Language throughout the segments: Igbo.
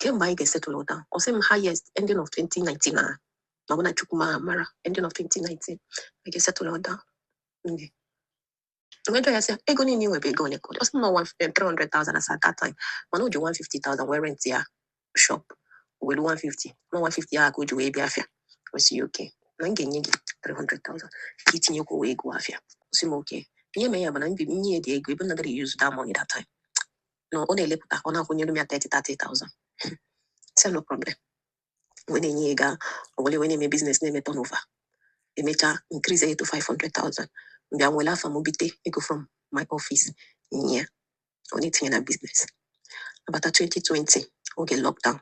Kemgbe anyị ga-esettle down, ọ sị m highest ending of 2019, na ọ bụ na Chukwu ma mara ending of 2019 anyị ga-esettle down. Nne, mgbe jụọ ya sị ego niile nwebe, ego ole ka ọ dị? Ọ sị m na 300,000 as at that time, mana o ji 150,000 wee rent ya shop, were 150 na 150 ya ka o ji wee bịa afịa. O si ya okay, na m ga-enye gị 300,000 ka itinyekwa wee ego afịa. O sị m okay. Ihe mere ya bụ na m nye ya dị ego ebe m nadara use that money that time, na ọ na-elepụta, ọ na-akwụnyere m ya 30 30,000. Sị no problem. Wee na-enye ya ego ahụ, o were wee na-eme business, na-eme turnover, emechaa increase ya to 500,000. Mbịa nwere afa m bite ego from my office nye ya, ọ na-etinye na business. Abata 2020, oge lockdown,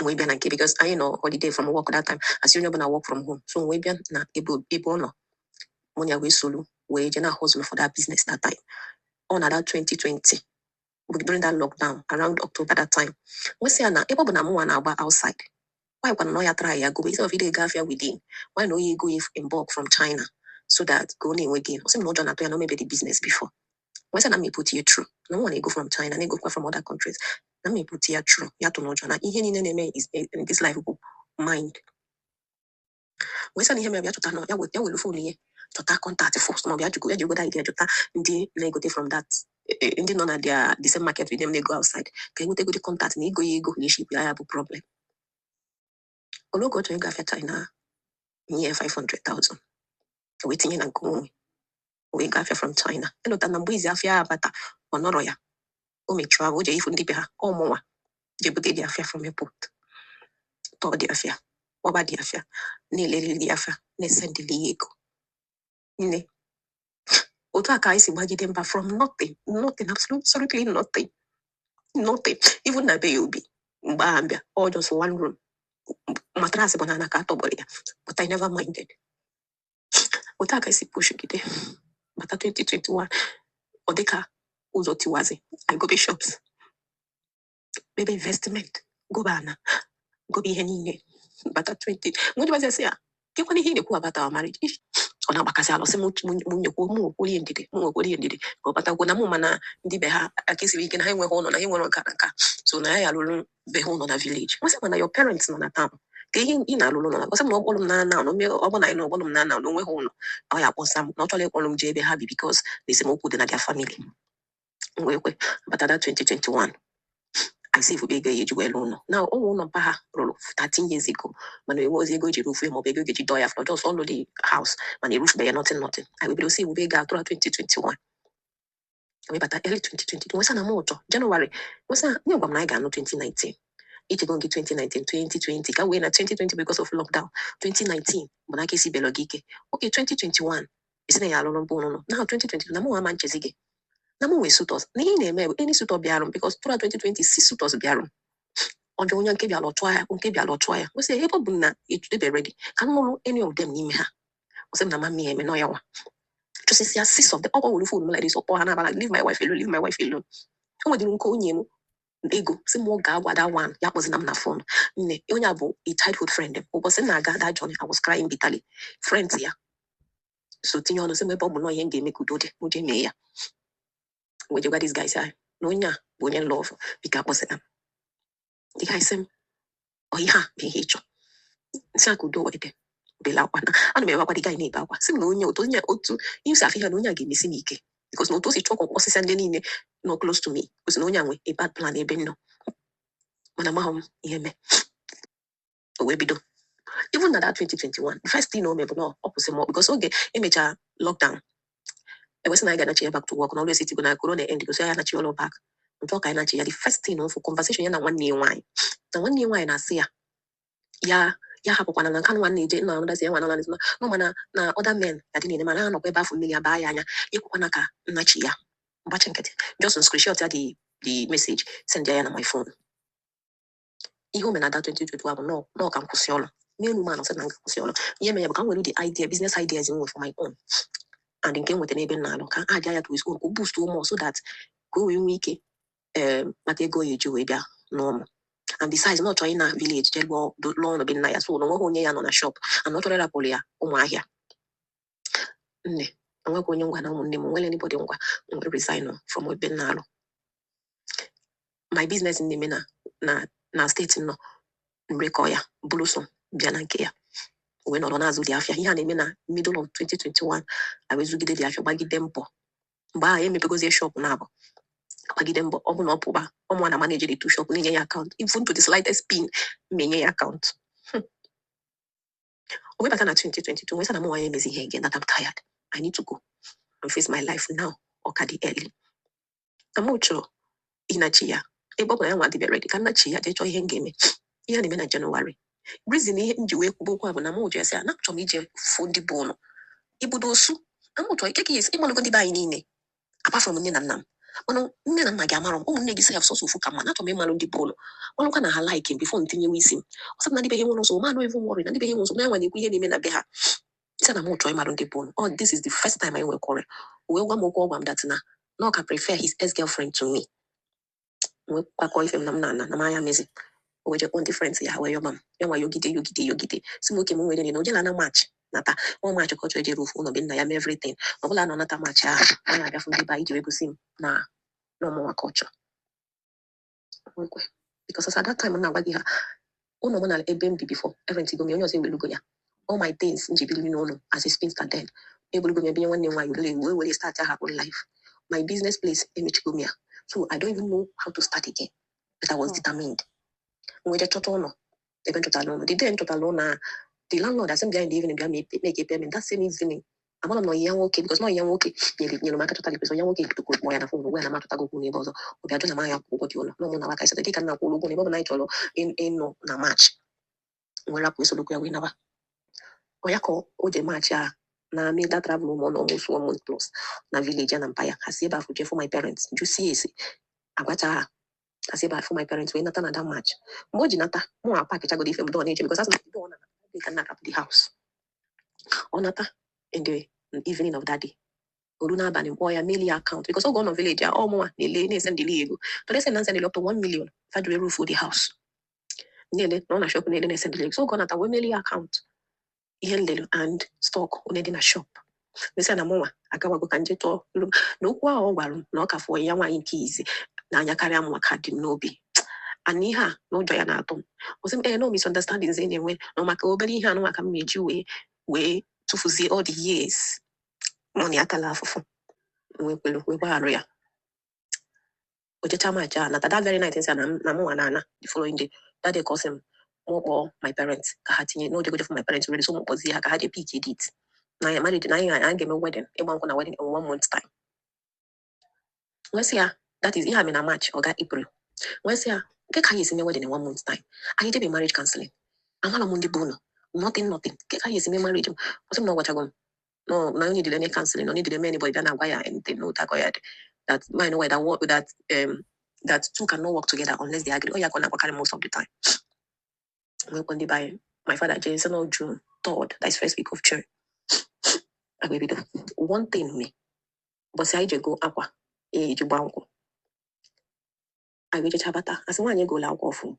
wee bịa na nke, because anyị nọ holiday from work that time, asị onye ọbụla work from home, so wee bịa na ebe ọ nọ, mụ na ya wee solu wee jee na hustle for that business that time. Ọ na that 2020 during that lockdown, around October that time, wee sị ya na ebe ọ bụ na mụnwa na-agba outside, why kwana na ọ ya try ya go instead of ide ego afịa within, why na onye ego ya in bulk from China so that ka ọ na-enwe gain? Ọ sị m na ụjọ na-atụ ya na o mebe the business before. Wee sị na m put ya through, na mụnwa na-ego from China, na-egokwa from other countries, na m put ya through ya tụ n'ụjọ, na ihe niile na-eme is in this life bụ mind. Wee sị na ihe mere ya chọta na ya ya were phone ya chọta contact first, ma ọ bụ ya jụgo ya jigodo idea chọta ndị na-egote from that ndị nọ na their the same market with them na-ego outside, ka enwetegodi contact na ego ya, ego na iship ya, ya bụ problem. Olee oge ọ chọrọ ịga afịa China, nye ya 500,000, o wee tinye na nke onwe, o wee gaa afịa from China. Elota na mgbe izi afịa abata, ọ nọrọ ya, o mechụọ ahụ, o jee ifu ndị be ha. Ọmụnwa jee bute dị afịa from airport, tọọ dị afịa, kpọba dị afịa, na-elele dị afịa, na-esendịli ya ego. Nne, otu a ka anyị si gbagide mba from nothing, nothing, absolutely nothing, nothing. Even na be ya obi mgbe ahụ mbịa, all just one room, mattress bụ na ana ka atọgbọrọ ya, but I never minded. Otu a ka esi pushgide bata 2021, ọ dịka ụzọ tiwazi. I gobe shops, mebe investment, gobe ana, gobe ihe niile. Bata 20 nwere sị ya kekwana ihe ị na-ekwu about our marriage. Ish, ọ na-agbakasị alụ, sị m mụ nyekwu, mụ nwekwuru ndidi, mụ nwekwuru ndidi ka ọ batakwu, na mụ ma na ndị be ha aka esiri ike, na ha enweghị ụlọ, na ha enwere nka na nka, so na ya ya alụrụ be ha ụlọ na village. Nwesị mana your parents nọ na town, ka ihe ị na-alụrụ ụlọ na ọsị m na ọkpọrọ m na na ọ bụ na anyị na ọkpọrọ m na na onweghị ụlọ, ọ ya akpọsa m na ọ chọrọ ịkpọrọ m jee ebe ha bi because na esemokwu dị na their family. M wee kwe. Bata that 2021, I save ego ya eji wee lụọ ụlọ na ụmụ ụlọ mpa ha rụrụ 13 years ago, mana enwe ozi ego eji rufu ya maọbụ ego eji dọọ ya for just ọlụ the house, mana erufube ya, nothing, nothing. I wee bido save ego atụrụ 2021, wee bata early 2022, nwesị na m ụtọ January, nwesị nye gwa m na anyị ga-anụ 2019, ichego gị 2019, 2020 ka wee na 2020 because of lockdown. 2019 bụ na aka esi belo gị ike. Okay, 2021 esi na ya alụrụ mbụ ụnụnụ na 2022 na mụ ama nchezi gị na mụ nwee suitors, na ihe ị na-eme bụ any suitor bịarụ m, because throughout 2020 six suitors bịarụ m. Ọjọọ onye nke bịara ọchụọ ya, nke bịara ọchụọ ya. Nwesị ebe ọ bụ na ebe ready ka m lụrụ any of them n'ime ha. Ọ sị m na mama ya eme nọ ya nwa chụsịsịa six of them. Ọ were phone m like this, ọkpọ ha n'abalị, "Leave my wife alone, leave my wife alone." O nwedịrị nke onye m ego si m ọ ga-agwa that one ya kpọzina m na phone. Nne, onye a bụ a childhood friend m. Ụbọchị m na-aga that journey, I was crying bitterly. Friends ya so tinye ọnụ, sị m ebe ọ bụ nọọ ihe m ga-eme ka udo dị, mụ jee mee ya. Wee jegwa this guy, sị na onye a bụ onye love, biko akpọzina m. The guy sị m ọ ihe a bụ ihe ịchọ nsị a ka udo wee dị. Bela akwa na ana m ebe akwa, the guy na-ebe akwa, sị m na onye otu, onye otu ihe si afọ ihe na onye a ga-emesi m ike, because na otu o si chọọ ka ọ kpọsịsịa ndị niile nọ close to me, gosi na onye a nwe a bad plan ebe m nọ, mana amaghị m ihe mee. O wee bido. Even na that 2021, the first thing o mee bụ na ọ kwụsị m, because oge emechaa lockdown, ewesị na anyị ga-anachi ya back to work na ọrụ esitigo na corona end, gosi ya anachi ọrụ back nke ọ ka anyị nachi ya. The first thing for conversation ya na nwanne ya nwaanyị, na nwanne ya nwaanyị na-asị ya ya ya hapụkwana na nka nwanne eje nna anụdazi ya nwa na no, mana na other men ya dị niile, mana ha nọkwa ebe afọ mmiri abaa ya anya, ekwukwana ka nnachi ya mgbachi nkịtị. Just screenshot ya the message, send ya na my phone. Ihe o mere na that 2021 bụ nọọ nọọ ka m kwụsị ọrụ n'elu m anọ, sị na m ga-akwụsị ọrụ. Ihe mere ya bụ ka m were the idea, business ideas m nwere for my own and nke m nweta n'ebe m na-alụ, ka add ya to his own, ka o boost more, so that ka o wee nwee ike kpata ego ya eji wee bịa n'ụmụ. And besides, na ọ chọrọ ịna village jee lụọ ụlọ be nna ya, so na onweghị onye ya nọ na shop and ọ chọrọ ịrapụrụ ya ụmụ ahịa. Nne, onwekwa onye ngwa na ụmụnne m nwere anybody ngwa m wee resign from ebe m na-alụ my business m na-eme na Na steeti nọ nrekọ ya bụrụ so bịa na nke ya wee nọrọ n'azụ dị afịa. Ihe a na-eme na middle of 2021, a wee zugide dị afịa, gbagide mbọ. Mgbe ahụ emepegozie shop na-abụ gbagide mbọ. Ọ bụ na ọ pụba ọmụa na manage the two shop, na-enye ya account, even to the slightest pin menye ya account. O wee bata na 2022, wee sị na mụ nwa emezi ihe again, that I'm tired, I need to go and face my life now. Ọ ka dị early na mụ chọrọ ịnachi ya, ebe ọ bụ na ya nwa dịbịa ready ka nnachi ya jee chọọ ihe m ga-eme. Ihe a na-eme na Jenụwarị. Reason ihe m ji wee kwuba okwu a bụ na mụ ji esi na achọrọ m ije fụ ndị bụ ụnụ ibudo osu na mụ chọrọ ike ka esi ịmalụgo ndị be anyị niile apart from nne na nna m. Mana nne na nna gị amarọ m, ụmụnne gị sef sọsọ ofu ka mma na achọrọ m ịmalụ ndị bụ ụlọ, malụkwa na ha like m before ntinyewe isi m. Ọ sị m na ndị be ha nwere nsogbu, ma no even worry na ndị be ha nwere nsogbu, na ya nwa na-ekwu ihe na-eme na be ha. Sị na mụ chọrọ ịmalụ ndị bụ ụlọ. Oh, this is the first time anyị nwekọrọ. Wee gwa m okwu, ọ gwa m that na ọ ka prefer his ex-girlfriend to me. Wee kwakọ ife m na m na-ana na m anya mezi. O wee jekpọ ndị friends ya, wee yọba m ya nwa yogide yogide yogide, si m oke m nwere na o jela na March nata nwa March ka ọ chọrọ ije rufu ụlọ be nna ya mee everything. Ọ bụla na ọ nata March ahụ, ọ na-abịa fụ ndị be anyị iji wee gosi m na ọmụnwa ka ọ chọrọ nwekwe, because as at that time m na-agwa gị ha ụlọ m na ebe m bi before rent go m, onye ọzọ ewelugo ya. All my things m ji biri n'ụlọ as a spinster then, ewelugo m ebinye nwanne m nwaanyị were wee were start her own life. My business place, emechigo m ya, so I don't even know how to start again, but I was determined. M wee jee chọta ụlọ. Ebe m chọtara ụlọ, the day m chọtara ụlọ a, the landlord asị m bịa in the evening, bịa make a payment that same evening. Amara m na ọyị ya nwoke, because na ọyị ya nwoke nyere m aka chọta the place. Ọyị ya nwoke tụkọrọ kpọọ ya na phone, gwa ya na m achọtago okwu n'ebe ọzọ. Ọ bịa jụ na m anya kwụ ụgwọ dị ụlọ na ụmụ na aka isi dịka nna kwụrụ ụgwọ n'ebe ọ bụ na anyị chọrọ ịnọ na March. Nwere rapụ esolokwu ya wee naba. Ọ ya ka o je March a na mee that travel ụmụ na almost one month plus na village ya na mpa ya. Ha si ebe afọ jee for my parents, jụsie ese agwacha ha, ha si ebe afọ my parents wee nata na that March. Mgbe o ji nata, mụ a pakichagodo ife m dọọ na-eche, because asị m dọọ na ka nna rapụ the house. Ọ nata in the evening of that day, oru n'abalị, mkpọọ ya, meli ya account, because oge ọ nọ village ya, ọ mụnwa na-ele na-esendili ya ego. But ese na nsendili up to 1 million fajiri roof the house na-ele na ọ na shop na-ele na-esendili ego. So oge ọ nata, wee meli ya account ihe nlelu and stock onye dị na shop, mesịa na mụnwa agawago ka nje tụọ ilu na okwu ahụ ọ gwara m na ọ ka fụọ ya nwaanyị nke izi n'anya karịa mụnwa ka dị m n'obi. And ihe a na ụjọ ya na-atụ m. Ọ sị m ee, no misunderstandings ị na-enwe na maka obere ihe anụnwa ka m na-eji wee tụfuzie all the years mụ na ya tala afụfụ. Wee kwelu wee gbagharụ ya. O jecha March a nata, that very night nsị a na na mụnwa na-ana the following day, that day ka ọ sị m mụ kpọọ my parents ka ha tinye na ojegoje for my parents already, so mụ kpọzie ha ka ha jee pick a date na ya marriage, na anyị ga-eme wedding, ịgba nkwụ na wedding in one month time. Wee sị ya that is ihe a mere na March, ọ ga April. Wee sị ya nke ka anyị esi mee wedding in one month time, anyị jebe marriage counseling, amala m ndị bụ ụlọ, nothing nothing, nke ka anyị esi mee marriage m? Ọ sị m na ọ gwachago m no, na onye dịrị any counseling, onye dịrị anybody bịa na-agwa ya anything, no ụtakọ ya dị that mind why that work, that two cannot work together unless they agree. Ọ ya ka ọ na-agwakarị most of the time. Nwekwa ndị be anyị, my father jee sị no, June 3rd, that is first week of June, agwa ebido. One thing me ụbọchị anyị jego akwa eji gba nkwụ, anyị wee jecha bata, asị nwaanyị egola akwa ọfụ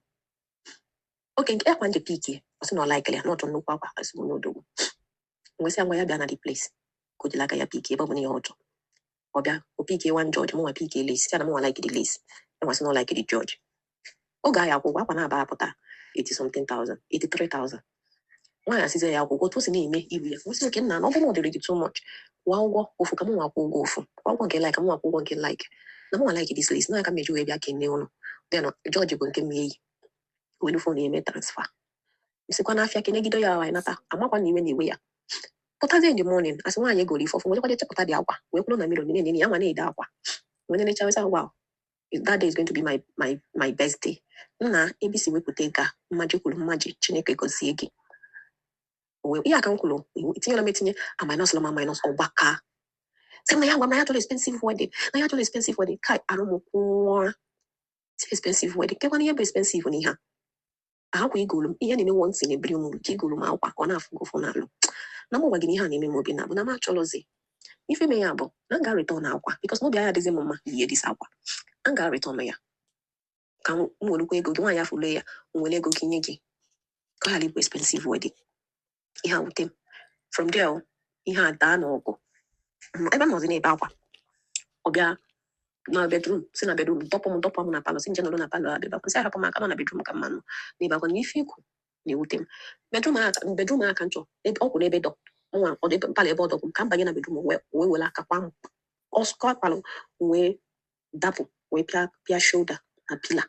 oke nke akwa nje pick, ọ sị na ọ like ya, na ọ chọrọ nnukwu akwa. Asị m onye odogwu wee sị ya ngwa, ya bịa na the place ka o jiri aka ya pick, ebe ọ bụ na ihe ọ chọrọ. Ọ bịa, o pick one George, mụnwa pick lace, sị na mụnwa like the lace, ya nwa sị na ọ like the George. Oge ahụ akwụkwọ akwa na-aba apụta 80 something thousand, 83,000. Nwaanyị asịzie ya akwụkwọ otu o si na-eme iru ya, nwesị oke nna na ọ bụrụ na ọ dịrị gị too much, kwụọ ụgwọ ofu ka mụnwa kwụọ ụgwọ ofu, kwụọ ụgwọ nke like mụnwa, kwụọ ụgwọ nke like na mụnwa like this lace na ya ka m eji wee bịa kene ụnụ. Then George bụ nke m eyi welu phone eme transfer, nsikwa n'afịa kenegido ya. Anyị nata, amakwa na iwe na-ewe ya. Pụtazie in the morning, asị nwaanyị egoro ife ọfụ, werekwa chepụta dị akwa wee kwụrụ na mirror nene ya nwa na-ede akwa, wee nenecha, wesa wow, that day is going to be my best day. Nna ebe isi wepụta ego a, mmaji kwuru mmaji, Chineke gọzie gị. Wee ihe aka m kwuru etinyela m etinye a minus la ma minus ọgbaka, sị m na ya gwa m na ya chọrọ expensive wedding, na ya chọrọ expensive wedding. Kai, arụ m kwụọ si expensive wedding kekwana ihe bụ expensive n'ihe a akwa igolu m. Ihe na-eme once in a blue moon ka igolu m akwa ọ na-afụ ụfụ n'alụ na mụ gwa gị na ihe a na-eme m obi na bụ na m achọrọzi ife me ya bụ na m ga-return akwa, because n'obi anya adịghị m mma yie this akwa. M ga-return ya ka m welukwa ego gị. Nwaanyị afụle ya, m were ego gị nye gị ka ọ ghara ịbụ expensive wedding. Ihe a wute m. From there o, ihe a daa n'ọgụ. Ebe m nọzi na-ebe akwa, ọ bịa. Na bedroom, si na bedroom dọpụ m, dọpụ m na parlour, si nje nọrọ na parlour abịa bakwụ, sị ahapụ m aka nọ na bedroom ka mma nọ n'ebe akwa na ife ikwu na-ewute m. Bedroom a, bedroom a ka m chọ ebe ọ kwụ n'ebe dọ nwa ọ dị parlour, ebe ọ dọpụ m ka m banye na bedroom, wee were aka kwa m ọsọ palụ, wee dapụ, wee pịa pịa shoulder na pillar.